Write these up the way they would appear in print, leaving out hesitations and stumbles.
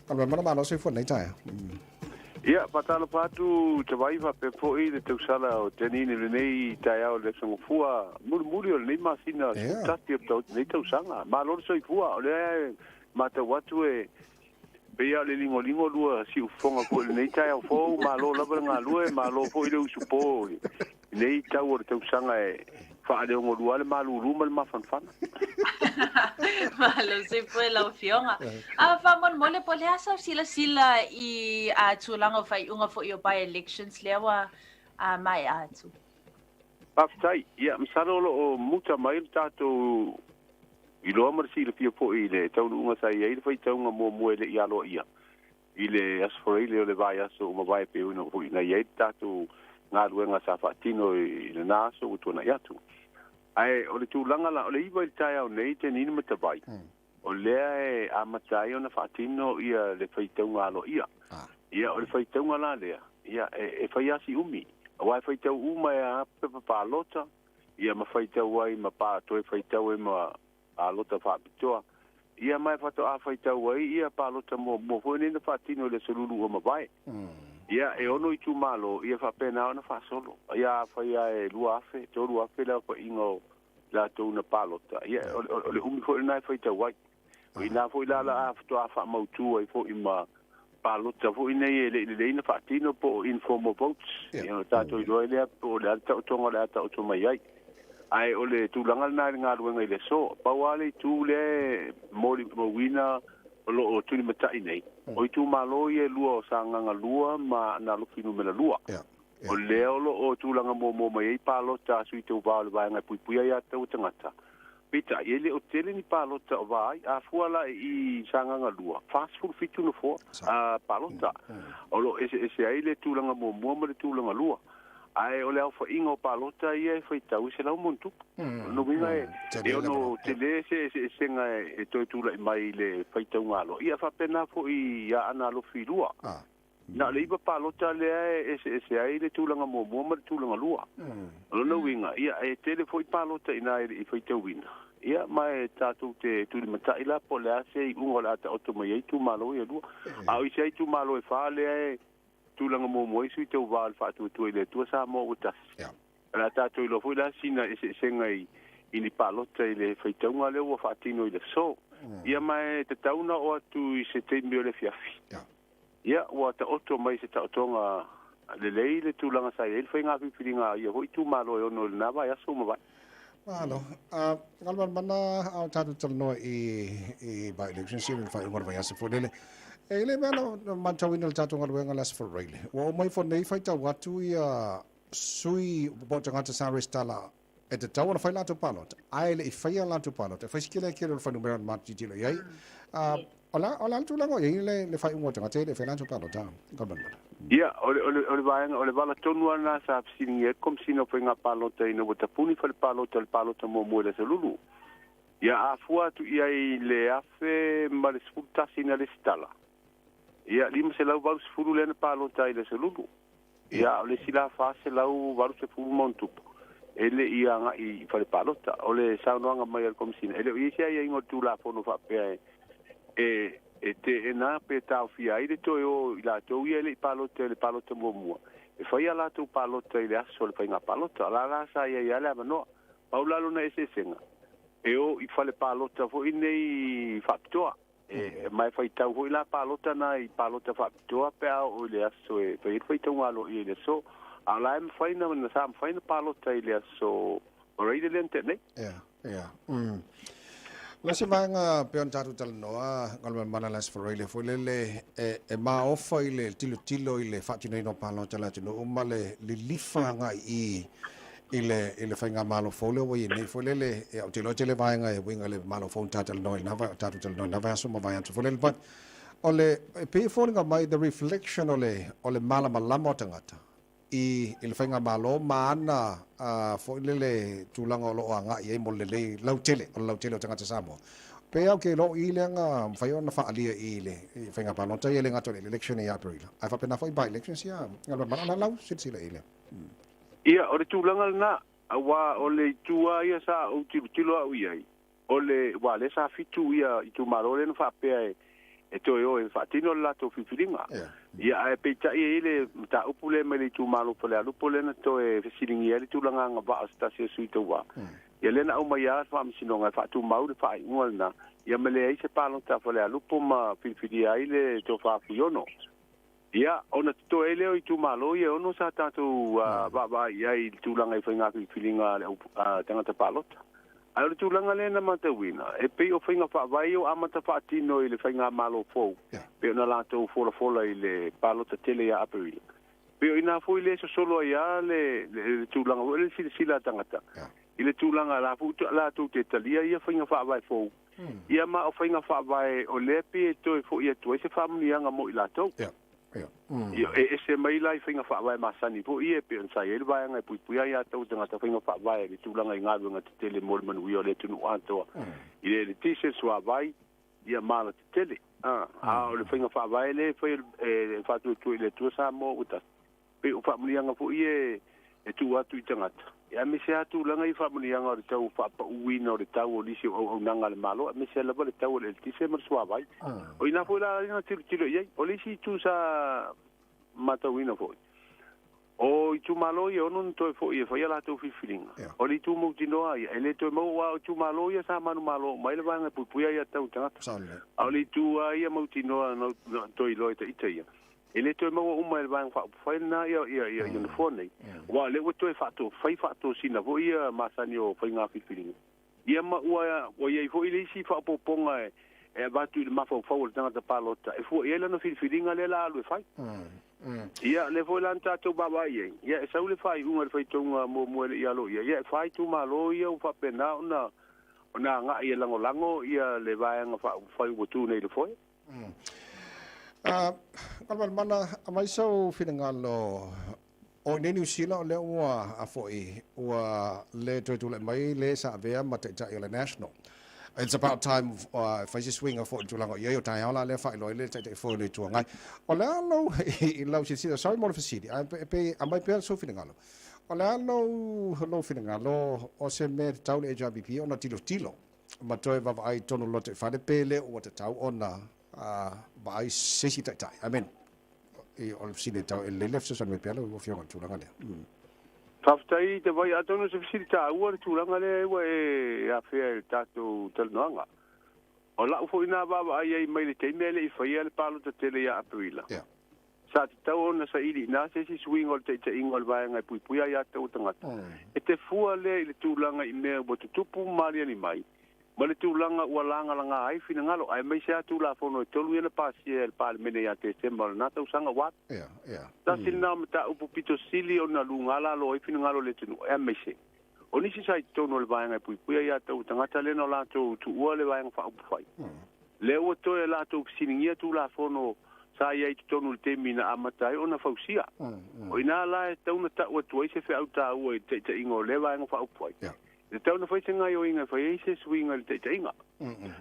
Galumalemana malo soifua lenei taeao. Ia, faatalofa atu Tavai faapea foi le tausala o Tenine lenei taeao i le Aso Gafua mulimuli o lenei masina 11 o lenei tausaga. Malo le soifua, o lea e matau atu e pei lava o le ligoligo lua siufofoga foi i lenei taeao fou, malo lava le galue, malo foi le usupo i lenei tau o le tausaga e faaleogolua le malulu ma le mafanafana. Malo soifua i lau Afioga. Faamolemole po o le a sau silasila i tulaga o faaiuga foi o by-elections lea ua maea atu? Faafetai. Ia, masalo o lo o muta mai le tatou iloa ma le silafia foi i le taunuuga sa i ai le faitauga muamua e le i aloaia i le Aso Faraile o le vaiaso ua mavae pei ona foi na i ai le tatou galuega sa faatino i lena aso ua tuanai atu. Ae o le tulaga la, o le 9 i le taeao nei Tenini ma Tavai, o lea e amata ai ona faatino ia le faitauga aloaia. Ia o le faitauga la lea, ia e fai lava si umi, aua e faitau uma e a pepa palota, ia ma faitau ai ma pa toe faitau ai ma palota faapitoa. Ia ma e faatoa faitau ai ia palota muamua foi nei na faatino i le aso Lulu ua mavae. Ia e 6 itumalo, ia faapena ona faasolo. Ia afai lava e 2,000, 3,000 le aofaiga o latou na palota, ia o le umi foi lena e faitau ai. O i ina foi la la a faatoa faamautu ai foi ma palota foi nei e le i lelei na faatino po o informal votes. Ia ona tatou iloa ai lea po o le a le taotoga o le a taoto mai ai. Ae o le tulaga lena i le galuega i le aso. Pau lava le itu lea e molimauina o lo o tulimatai nei, o itumalo ia e lua o Sagaga 2 ma Aana Alofi Numera 2. O lea o lo o tulaga muamua mai ai palota a sui tauva o le vaega e puipuia aia tatau a tagata. Peitai, e le o tele ni palota o va ai. A fua la i Sagaga 2, 47 nofoa palota. O lo o eseese ai le tulaga muamua ma le tulaga lua. Ae o le aofaiga o palota ia e faitau e 100+. O lona uiga e ono tele se eseesega e toe tulai mai i le faitauga aloaia. E faapena foi i Aana Alofi 2. Na o le 9 palota lea e eseese ai le tulaga muamua ma le tulaga lua. O lona uiga, ia, e tele foi palota i ina e le i faitauina, ia, ma e tatou te tulimatai la po o le a se iuga o le a taoto mai ai itumalo ia e lua. A o isi lava itumalo e 4 lea e tulaga muamua ai sui tauva o le Faatuatua i le Atua Samoa ua tasi. O le a tatou iloa foi la sina eseesega i ni palota i le faitauga lea ua faatino i le aso. Ia, ma e tatau ona oo atu i se taimi o le afiafi. Ia, ua taoto mai se taotoga lelei le tulaga sa i ai le faiga filifiliga a ia foi itumalo e 6 i lena vaiaso ua mavae. Malo. Galumalemana a o tatou talanoa i by-elections ia le faaiuga o le vaiaso foi lele. E le mea na matauina le tatou galuega le Aso Faraile. Ua oo mai foi nei faitau atu ia sui po o tagata sa resitala e tatau ona fai latou palota, ae le i faia latou palota, e fai si kele kele o le fuainumera na matou tilotilo i ai. O le a le tulaga o i ai le faaiuga o tagata e le i faia latou palota? Ia, o le vaega, o le vala tonu lava lena sa fesiligia ai le Komesina o Faiga Palota ina ua tapuni fale palota o le palota muamua i le Aso Lulu. Ia, a fua atu i ai i le 1011 na lesitala, ia, 580 lea na palota ai i le Aso Lulu. Ia, o le isi la 480 ma ona tupu e le i agai i fale palota. O le saunoaga mai a le Komesina, e le o i ai se aiaiga o le Tulafono faapea e teena pe taofia ai le toe o i latou ia e le i palota i le palota muamua, e fai a latou palota i le aso o le faiga palota. La la sa i ai lava le avanoa. Pau la lona eseesega, e o i fale palota foi nei faapitoa. E ma e faitau foi la palota na i palota faapitoa pe a oo i le aso e fai ai le faitauga aloaia i le aso. A o la e mafai na sa mafai na palota i le aso o Raida lea na tea nei. Ia, ia. La se vaega pe ona tatou talanoa Galumalemana le Aso Faraile foi lele e maofa i le tilotilo i le faatinoina o palota a le atunuu ma le lilifa agai i i le i le faigamalo fou lea ua i ai nei foi lele, ia, ou te iloa tele vaega e uiga i le malo fou na talanoa i lena tatou talanoa i lena vaiaso ma vaiaso foi lele, but o le e pei e foliga mai the reflection o le malamalama o tagata i le faigamalo ma ana foi lele tulaga o lo o agai ai mo le lelei lautele o le lautele o tagata Samoa. Pe au ke lo i lea nga mafai ona faaalia i le faiga palota ia le gato le election ia Aperila ae faapena foi by elections ia Galumalemana la lau silasila i le. Ia, o le tulaga lena, aua o le itu lava ia sa ou tilotilo au i ai, o le, aua o lea sa 7 ia itumalo lea na faapea e, e toe o e faatino le latou filifiliga. Ia, ae peitai e i ai le mataupu lea mai le itumalo o Falealupo lea na toe fesiligia ai le tulaga agavaa o se tasi o sui tauva. Ia lea na aumai lava le Faamasinoga e faatumau le faaiuga lena, ia ma leai se palota a Falealupo ma filifilia ai le Tofa Fuiono. Ia, ona totoe ai lea o itumalo ia e ono sa tatou vaavaai i ai i le tulaga i faiga filifiliga a le au tagata palota. Ae o le tulaga lea na matauina, e pei o faiga faavae ia ua amata faatino i le faigamalo fou, pei ona latou folafola i le palota tele ia Aperila. Pei o i ina foi lea e sosolo ai lava le tulaga foi lea le silasila a tagata i le tulaga la foi latou te talia ia faiga faavae fou, ia ma o faiga faavae o lea pei e toe foi atu ai se faamanuiaga mo i latou. Ia, e ese mai la i faiga faavae masani foi ia e pei ona sa i ai le vaega e puipuia ai a tatou tagata faiga faavae i le tulaga i galuega tetele mo le manuia o le atunuu atoa, i le eletise, le suavai, ia ma ala tetele. A, a o le faiga faavae lea e fai e faatuatua i le Atua Samoa ua tasi, pei o faamanuiaga foi ia e tuu atu i tagata, ia aemaise lava tulaga ia i faamanuiaga o le tau faapauina o le tau o nisi o auaunaga a le Malo, aemaise lava le tau o le eletise ma le suavai. O i ina foi la na tilotilo i ai. O le isi itu sa matauina foi, o itumalo ia e ono na toe foi e fai a latou filifiliga. O le itu mautinoa ia, e le toe maua aua o itumalo ia sa manumalo uma ai le vaega e puipuia ai a tatou tagata. A o le itu lava ia mautinoa na toe iloa e ita ia, E le toe maua uma e le Vaega Faaupufai lena ia nofoa nei, aua o lea ua toe fai faatosina foi ia masani o faiga filifiliga, ia ma ua i ai foi le isi faaopoopoga e avatu i le mafaufau o le tagata palota e fua i ai lana filifiliga lea o le a alu e fai. Ia, lea foi la na tatou vaavaai i ai, ia e sau le faaiuga i le faitauga muamua e le i aloaia, ia e fa itumalo ia ua faapena ona agai e lagolago ia le Vaega Faaupufai ua tu nei i le foe. Galumalemana, aumai sou finagalo o i nei Niu Sila o lea ua a foi ua le toe tulai mai le sa avea ma taitai o le National. It's about time e fai se suiga foi i le tulaga o i ai o taeao la lea faailoa ai le Taitaifono o le Itu Agai. O le a lou i lau silasila, sorry mo le fesili, ae pe aumai pea sou finagalo. O le a lou finagalo o se mea e tatau le HRPP ona tilotilo ma toe vaavaai i totonu o le lotoifale pe le ua tatau ona vaai se isi taitai. I mean, o le fesili e tau e lelei le fesoasoani mai pea lau Afioga i le tulaga lea. Faafetai i te vai, atonu o se fesili taua le tulaga lea ua e afea i le tatou talanoaga. O lau foi na vaavaai ai mai le taimi ae le i faia le palota tele ia Aperila. Sa tatau ona saili i ina se isi suiga o le taitaiga o le vaega e puipuia ai a tatou tagata. E te fua lea i le tulaga i mea ua tutupu ma aliali mai, ma le tulaga ua lagalaga ai finagalo, aemaise lava Tulafono e tolu ia na pasia e le Palemene ia Tesema o lena tausaga ua alu. Tasi lena o mataupu pito sili ona luga lalo ai finagalo o le atunuu, aemaise o nisi sa i totonu o le vaega e puipuia ai a tatou tagata lea na latou tuua le Vaega Faaupufai. Lea ua toe latou fesiligia Tulafono sa i ai i totonu i le taimi na amata ai ona fausia. O i ina la e tatau ona tau atu ai se feau taua i le taitaiga o lea Vaega Faaupufai, e tatau ona fai se gaoioiga e fai ai se suiga i le taitaiga.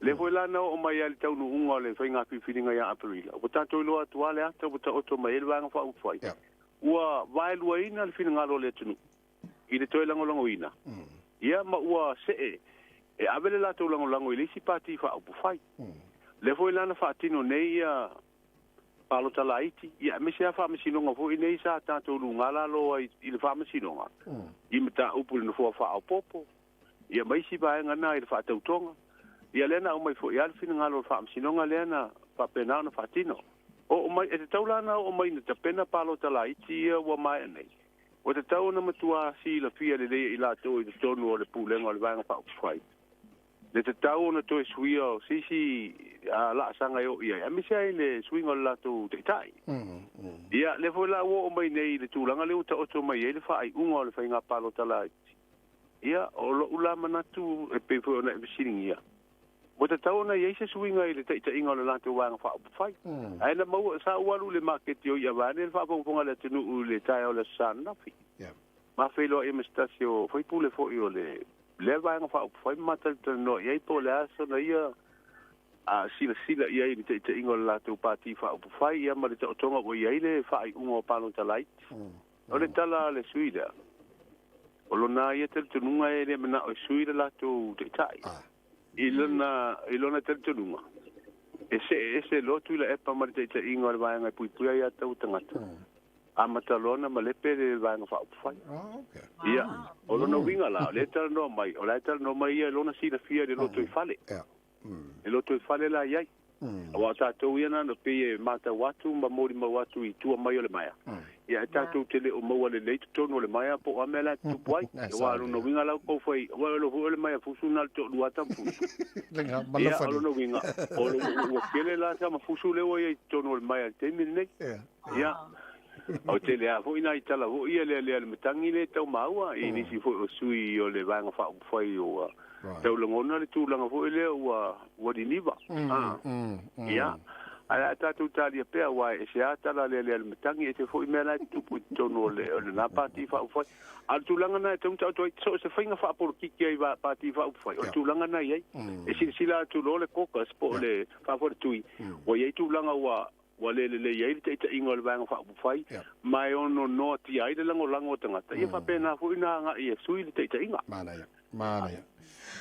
Lea foi la na oo mai ai le taunuuga o le faiga filifiliga ia Aperila, ua tatou iloa atu lava le ata ua taoto mai ai le Vaega Faaupufai, ua vaeluaina le finagalo o le atunuu i le toe lagolagoina, ia ma ua see e ave le latou lagolago i le isi Pati Faaupufai. Lea foi la na faatino nei ia palota laiti, ia aemaise lava faamasinoga foi nei sa tatou luga lalo ai i le faamasinoga i mataupu i le nofoa faaopoopo, ia ma isi vaega na i le faatautoga. Ia lea na aumai foi lava le finagalo o le faamasinoga lea na faapena ona faatino. Oo mai, e tatau la ona oo mai ina tapena palota laiti ia ua maea nei, Ua tatau ona matua silafia lelei e i latou i totonu o le Pulega o le Vaega Faaupufai le tatau ona toe suia o se isi laasaga e oo i ai, aemaise ai le suiga o le latou taitai. Ia, lea foi la ua oo mai nei i le tulaga lea ua taoto mai ai le faaiuga o le faiga palota laiti. Ia, o lou la manatu e pei foi ona e fesiligia, Ua tatau ona i ai se suiga i le taitaiga o le latou Vaega Faaupufai. Ae na maua, sa ou alu i le maketi o ia vaeane le faafogafoga a le atunuu i le taeao o le Aso Sa ananafi. Ma feiloai ma se tasi o faipule foi o le lea Vaega Faaupufai ma matalatalanoa i ai po o le a sona ia silasila i ai i le taitaiga o le latou Pati Faaupufai ia ma le taotoga ua i ai le faaiuga o palota laiti. O le tala a le sui lea, o lona ia talitonuga e le manao e sui le latou taitai. I lona talitonuga, e see ese. ese loa Tuilaepa ma le taitaiga o le Vaega e Puipuia Aia Tatau a Tagata, amata loa ona malepe le Vaega Faaupufai. Ia, o lona uiga la, o lea e talanoa mai, o la e talanoa mai ia i lona silafia i le lotoifale. Le lotoifale la i ai. Aua o tatou ia na ona pei e matau atu ma molimau atu i tua mai o le maea, ia e tatou te le o maua lelei totonu o le maea po o a mea la e tutupu ai. Aua o lona uiga la ua tou fai, aua o lo foi o le maea fusu na o le toalua lava tama fusu. Ia o lona uiga, o lo, ua tele la tama fusu lea ua i ai i totonu o le maea i le taimi lenei. Ia, o tele lava foi nai tala foi ia lealea le matagi lea e tau maua i nisi foi o sui o le Vaega Faaupufai ua tau lagona le tulaga foi lea ua ua liliva. Ia, ae a tatou talia pea aua e ese lava tala lealea le matagi, ese foi mea la e tutupu i totonu o le o lena Pati Faaupufai. A o le tulaga lena e tatau ona taoto ai, so o se faiga faapolokiki ai Pati Faaupufai, o le tulaga lena e i ai. E silasila atu loa le caucus po o le faafoletui, ua i ai tulaga ua ua le lelei ai le taitaiga o le Vaega Faaupufai ma e ono noatia ai le lagolago a tagata, ia faapena foi ona agai e sui le taitaiga. Manaia, manaia.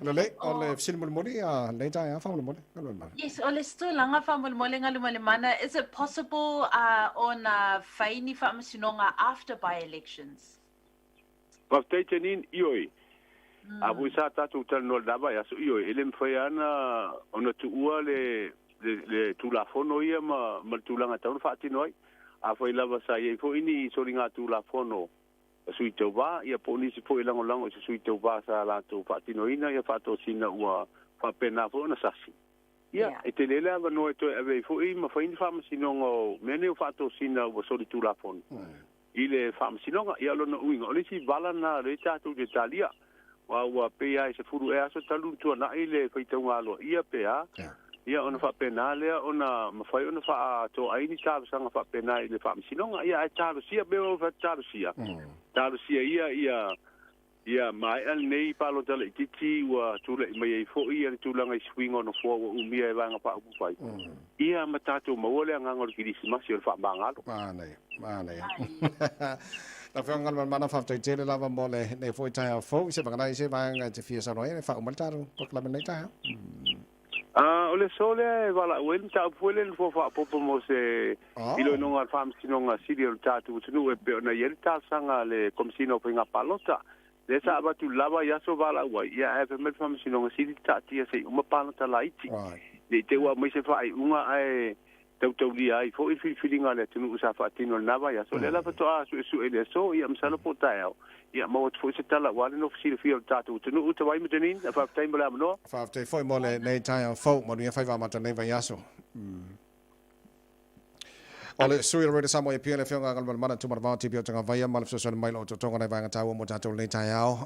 Lelei, o le fesili mulimuli a lenei taeao faamolemole, Galumalemana. Yes, o le isi tulaga faamolemole Galumalemana, is it possible ona fai ni faamasinoga after by-elections? Faafetai Janine, ioe. A foi sa tatou talanoa i lena vaiaso, ioe, e le mafai lava ona, ona tuua le, le, le Tulafono ia ma, ma le tulaga e tatau ona faatino ai. Afai lava sa i ai foi ni soligatulafono a sui tauva, ia po o nisi foi e lagolago i se sui tauva sa latou faatinoina ia faatosina ua faapena foi ona sasi. Ia, e tele le avanoa e toe ave ai foi ma fai ni faamasinoga o mea nei o faatosina ua solitulafono i le faamasinoga. Ia, o lona uiga, o le isi vala lena o lea tatou te talia, aua ua pei lava e 10 ea aso talu ona tuanai le faitauga aloaia pe a, ia ona faapena lea ona mafai ona faaatoa ai ni talosaga faapena i le faamasinoga. Ia, ae talosia, pei ona ou fai atu, talosia, talosia ia ia Ia maea lenei palota laitiiti ua tulai mai ai foi le tulaga i suiga o nofoa ua umia e Vaega Faaupufai, ia ma tatou maua le agaga o le Kirisimasi o le faamagalo. Manaia, manaia. Lau Afioga Galumalemana, faafetai tele lava mo lenei foi taeao fou. Se vagana i se vaega e te fia saunoa ai, e faauma le tatou polokalame lenei taeao. O le aso lea e valaau ai le mataupu foi lea i le nofoa faaopoopo mo se iloiloga a le Faamasinoga Sili o le tatou atunuu e pei ona i ai le talosaga a le Komesina o Faiga Palota. Lea sa avatu lava i aso valaau ai, ia ae fai mai le Faamasinoga Sili taatia se i uma palota laiti. Ne i te i ua aumai se faaiuga ae tautaulia ai foi le filifiliga a le atunuu sa faatino i lena vaiaso. O lea la faatoa suesue i le aso, ia masalo po o taeao, ia maua atu foi se tala aua le nofo silafia o le tatou atunuu. Tavai ma Janine, faafetai mo le avanoa. Faafetai foi mo lenei taeao fou. Manuia faiva amata lenei vaiaso. O le sui o le Radio Samoa i Apia, le Afioga Galumalemana Tumalavao TP o Tagavaia ma le fesoasoani mai i lo outou toga nai vaega taua mo tatou lenei taeao.